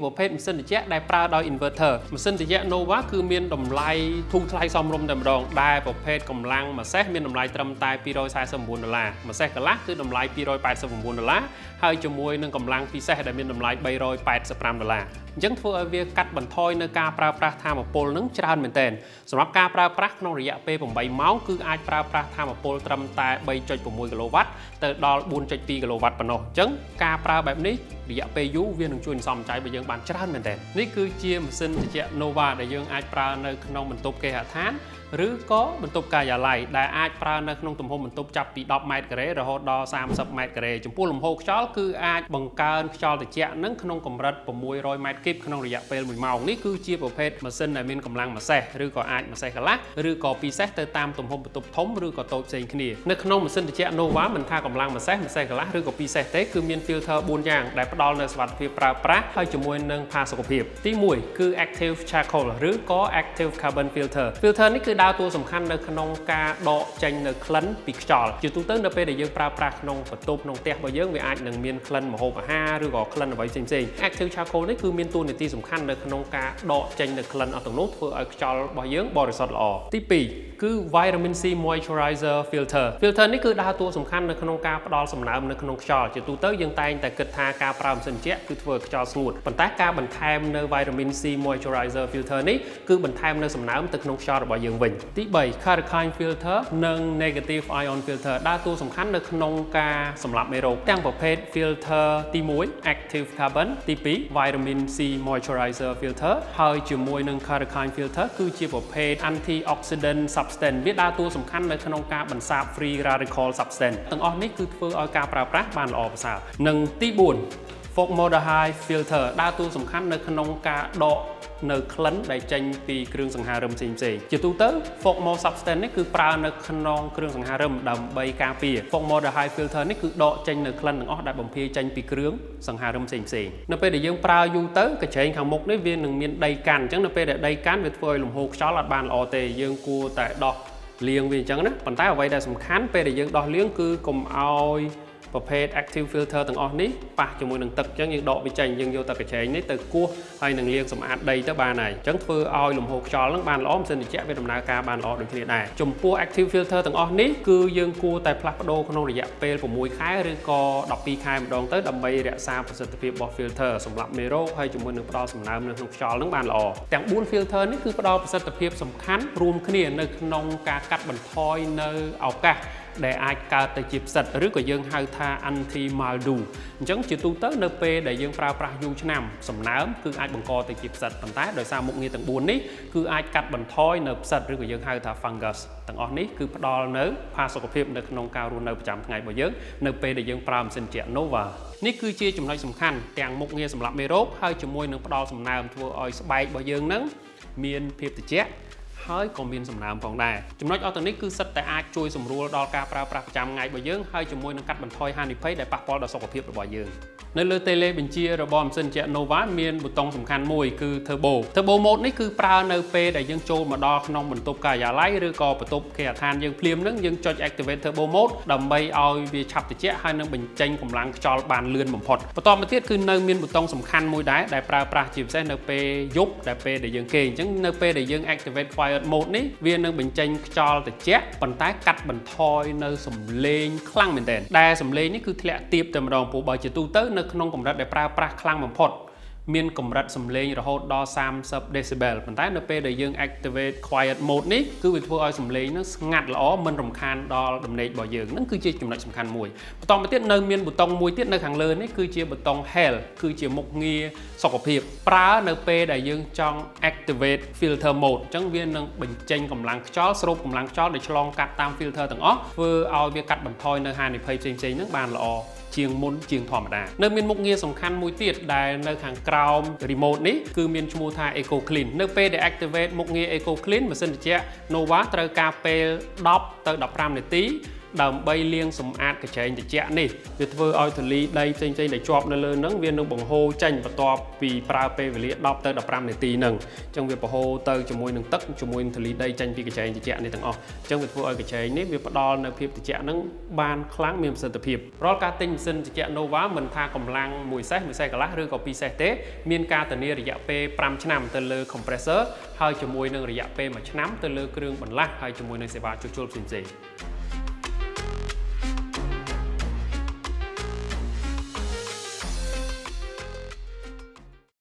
ប្រភេទម៉ាស៊ីនត្រជាក់ដែលប្រើដោយ inverter ម៉ាស៊ីនត្រជាក់ Nova គឺមានតម្លៃធូរថ្លៃសមរម្យតែម្ដងដែលប្រភេទកម្លាំងម្សេះមានតម្លៃត្រឹមតែ249ដុល្លារម្សេះកន្លះគឺតម្លៃ289ដុល្លារហើយជាមួយនឹងកម្លាំងពិសេសដែលមានតម្លៃ385ដុល្លារអញ្ចឹងធ្វើឲ្យវាកាត់បន្ថយនៅការប្រើប្រាស់ថាមពលនឹងច្រើនមែនទែនសម្រាប់ការប្រើប្រាស់ក្នុងរយៈពេល8ម៉ោងគឺអាចប្រើប្រាស់ថាមពលត្រឹមតែ3.6គីឡូវ៉ាត់ទៅដល់4.2គីឡូវ៉ាត់ប៉ុណ្ណោះអញ្ចឹងការប្រើបែបនេះរយៈពេលយូរវានឹងជួយសន្សំសំចៃរបស់យើងបានច្រើនមែនទែននេះគឺជាម៉ាស៊ីនត្រជាក់ Nova ដែលយើងអាចប្រើនៅក្នុងបន្ទប់គេហដ្ឋានឬក៏បន្ទប់ការិយាល័យដែលអាចប្រើនៅក្នុងទំហំបន្ទប់ចាប់ពី10ម៉ែត្រការ៉េរហូតដល់30ម៉ែត្រការ៉េចំពោះលំហូរខ្យល់គឺអាចបង្កើនខ្យល់ត្រជាក់នឹងក្នុងកម្រិត600ម៉ែត្រគីបក្នុងរយៈពេល1ម៉ោងនេះគឺជាប្រភេទម៉ាស៊ីនដែលមានកម្លាំងម្សេះឬក៏អាចម្សេះកន្លះឬក៏2សេះទៅតាមទំហំបន្ទប់ធំឬក៏តូចផ្សេងគ្នានៅក្នុងម៉ាស៊ីនត្រជាក់ Nova មិនថាកម្លាំងម្សេះម្សេះកន្លះឬក៏2សេះទេគឺមាន filter 4យ៉ាងដែលផ្ដល់នូវសុវត្ថិភាពប្រើប្រាស់ហើយជាមួយនឹងផាសុកភាពទី1គឺ active charcoal ឬក៏ active carbon filter filter នេះគឺដើរតួសំខាន់នៅក្នុងការដកចេញនៅក្លិនពីខ្យល់ជាទូទៅនៅពេលដែលយើងប្រើប្រាស់ក្នុងបន្ទប់ក្នុងផ្ទះរបស់យើងវាអាចនឹងមានក្លិនម្ហូបអាហារឬក៏ក្លិនអ្វីផ្សេងៗ active charcoal នេះគឺមានតួនាទីសំខាន់នៅក្នុងការដកចេញនៅក្លិនអស់ទាំងនោះធ្វើឲ្យខ្យល់របស់យើងបរិសុទ្ធល្អទី2គឺ vitamin C moisturizer filter filter នេះគឺដើរតួសំខាន់នៅក្នុងការផ្ដល់សំណើមនៅក្នុងខ្យល់ជាទូទៅយើងតែងតែគិតថាការប្រើម៉ាស៊ីនត្រជាក់គឺធ្វើឲ្យខ្យល់ស្ងួតប៉ុន្តែការបន្ថែមនៅ vitamin C moisturizer filter នេះគឺបន្ថែមនៅសំណើមទៅក្នុងខ្យល់របស់យើងវិញទី3 catechin filter និង negative ion filter ដើរតួសំខាន់នៅក្នុងការសម្លាប់មេរោគទាំងប្រភេទ filter ទី1 active carbon ទី2 vitamin C moisturizer filter ហើយជាមួយនឹង catechin filter គឺជាប្រភេទ antioxidant substance វាដើរតួសំខាន់នៅក្នុងការបន្សាប free radical substance ទាំងអស់នេះគឺធ្វើឲ្យការប្រើប្រាស់បានល្អប្រសើរនិងទី4 formaldehyde filter ដើរតួសំខាន់នៅក្នុងការដកនៅក្លិនដែលចេញពីគ្រឿងសង្ហារឹមផ្សេងៗជាទូទៅ formal substance នេះគឺប្រើនៅក្នុងគ្រឿងសង្ហារឹមដើម្បីការពារ formaldehyde filter នេះគឺដកចេញនៅក្លិនទាំងអស់ដែលបំភាយចេញពីគ្រឿងសង្ហារឹមផ្សេងៗនៅពេលដែលយើងប្រើយូរទៅកញ្ច្រែងខាងមុខនេះវានឹងមានដីកាន់អញ្ចឹងនៅពេលដែលដីកាន់វាធ្វើឲ្យលំហូរខ្យល់អត់បានល្អទេយើងគួរតែដោះលាងវាអញ្ចឹងណាប៉ុន្តែអ្វីដែលសំខាន់ពេលដែលយើងដោះលាងគឺកុំឲ្យប្រភេទ active filter ទាំងអស់នេះប៉ះជាមួយនឹងទឹកអញ្ចឹងយើងដកវាចេញយើងយកតែកញ្ច្រែងនេះទៅគោះហើយនឹងលាងសម្អាតដីទៅបានហើយអញ្ចឹងធ្វើឲ្យលំហូរខ្យល់ហ្នឹងបានល្អម៉ាស៊ីនត្រជាក់វាដំណើរការបានល្អដូចគ្នាដែរចំពោះ active filter ទាំងអស់នេះគឺយើងគួរតែផ្លាស់ប្ដូរក្នុងរយៈពេល6ខែឬក៏12ខែម្ដងទៅដើម្បីរក្សាប្រសិទ្ធភាពរបស់ filter សម្រាប់មេរោគហើយជាមួយនឹងផ្ដល់សំណើមនៅក្នុងខ្យល់ហ្នឹងបានល្អទាំង4 filter នេះគឺផ្ដល់ប្រសិទ្ធភាពសំខាន់រួមគ្នានៅក្នុងការកាត់បន្ថយនៅឱកាសដែលអាចកើតទៅជាផ្សិតឬក៏យើងហៅថា anti mildew អញ្ចឹងជាទូទៅនៅពេលដែលយើងប្រើប្រាស់យូរឆ្នាំសំណើមគឺអាចបង្កទៅជាផ្សិតប៉ុន្តែដោយសារមុខងារទាំង4នេះគឺអាចកាត់បន្ថយនៅផ្សិតឬក៏យើងហៅថា fungus ទាំងអស់នេះគឺផ្ដល់នៅផាសុកភាពនៅក្នុងការរស់នៅប្រចាំថ្ងៃរបស់យើងនៅពេលដែលយើងប្រើម៉ាស៊ីនត្រជាក់ Nova នេះគឺជាចំណុចសំខាន់ទាំងមុខងារសម្រាប់មេរោគហើយជាមួយនឹងផ្ដល់សំណើមធ្វើឲ្យស្បែករបស់យើងនឹងមានភាពត្រជាក់ហើយក៏មានសំណើមផងដែរចំណុចអស់ទាំងនេះគឺសិតតែអាចជួយសម្រួលដល់ការប្រើប្រាស់ប្រចាំថ្ងៃរបស់យើងហើយជាមួយនឹងកាត់បន្ថយហានិភ័យដែលប៉ះពាល់ដល់សុខភាពរបស់យើងនៅលើតេឡេបញ្ជារបស់ម៉ាស៊ីនត្រជាក់ Nova មានប៊ូតុងសំខាន់មួយគឺ Turbo Turbo Mode នេះគឺប្រើនៅពេលដែលយើងចូលមកដល់ក្នុងបន្ទប់ការិយាល័យឬក៏បន្ទប់គេហដ្ឋានយើងភ្លាមហ្នឹងយើងចុច Activate Turbo Mode ដើម្បីឲ្យវាឆាប់ត្រជាក់ហើយនឹងបញ្ចេញកម្លាំងខ្យល់បានលឿនបំផុតបន្តមកទៀតគឺនៅមានប៊ូតុងសំខាន់មួយដែរដែលប្រើប្រាស់ជាពិសេសនៅពេលយប់ដែលពេលដែលយើងគេងអញ្ចឹងនៅពេលដែលយើង activate quiet mode នេះវានឹងបញ្ចេញខ្យល់ត្រជាក់ប៉ុន្តែកាត់បន្ថយនៅសំឡេងខ្លាំងមែនទែនដែលសំឡេងនេះគឺធ្លាក់ទាបតែម្ដងព្រោះបើជាទូទៅនៅក្នុងកម្រិតដែលប្រើប្រាស់ខ្លាំងបំផុតមានកម្រិតសំឡេងរហូតដល់30 decibel ប៉ុន្តែនៅពេលដែលយើង activate quiet mode នេះគឺវាធ្វើឲ្យសំឡេងនឹងស្ងាត់ល្អមិនរំខានដល់ដំណេករបស់យើងនឹងគឺជាចំណុចសំខាន់មួយបន្តមកទៀតនៅមានប៊ូតុងមួយទៀតនៅខាងលើនេះគឺជាប៊ូតុង health គឺជាមុខងារសុខភាពប្រើនៅពេលដែលយើងចង់ activate filter mode អញ្ចឹងវានឹងបញ្ចេញកម្លាំងខ្យល់ស្រូបកម្លាំងខ្យល់ដែលឆ្លងកាត់តាម filter ទាំងអស់ធ្វើឲ្យវាកាត់បន្ថយនៅហានិភ័យផ្សេងៗហ្នឹងបានល្អជាងមុនជាងធម្មតានៅមានមុខងារសំខាន់មួយទៀតដែលនៅខាងក្រោម remote នេះគឺមានឈ្មោះថា Eco Clean នៅពេលដែល activate មុខងារ Eco Clean ម៉ាស៊ីនត្រជាក់ Nova ត្រូវការពេល10ទៅ15នាទី ដើម្បីលាងសម្អាតកញ្ចែងត្រជាក់នេះវាធ្វើឲ្យធូលីដីផ្សេងៗដែលជាប់នៅលើហ្នឹងវានឹងបង្ហូរចេញបន្ទាប់ពីប្រើពេលវេលា10ទៅ15នាទីហ្នឹងអញ្ចឹងវាបង្ហូរទៅជាមួយនឹងទឹកជាមួយនឹងធូលីដីចេញពីកញ្ចែងត្រជាក់នេះទាំងអស់អញ្ចឹងវាធ្វើឲ្យកញ្ចែងនេះវាផ្ដល់នៅភាពត្រជាក់ហ្នឹងបានខ្លាំងមានប្រសិទ្ធភាពរាល់ការទិញម៉ាស៊ីនត្រជាក់ Nova មិនថាកម្លាំង1សេស1សេសកន្លះឬក៏2សេសទេមានការធានារយៈពេល5ឆ្នាំទៅលើ compressor ហើយជាមួយនឹងរយៈពេល1ឆ្នាំទៅលើគ្រឿងបន្លាស់ហើយជាមួយនឹងសេវាជួសជុលផ្សេងៗ។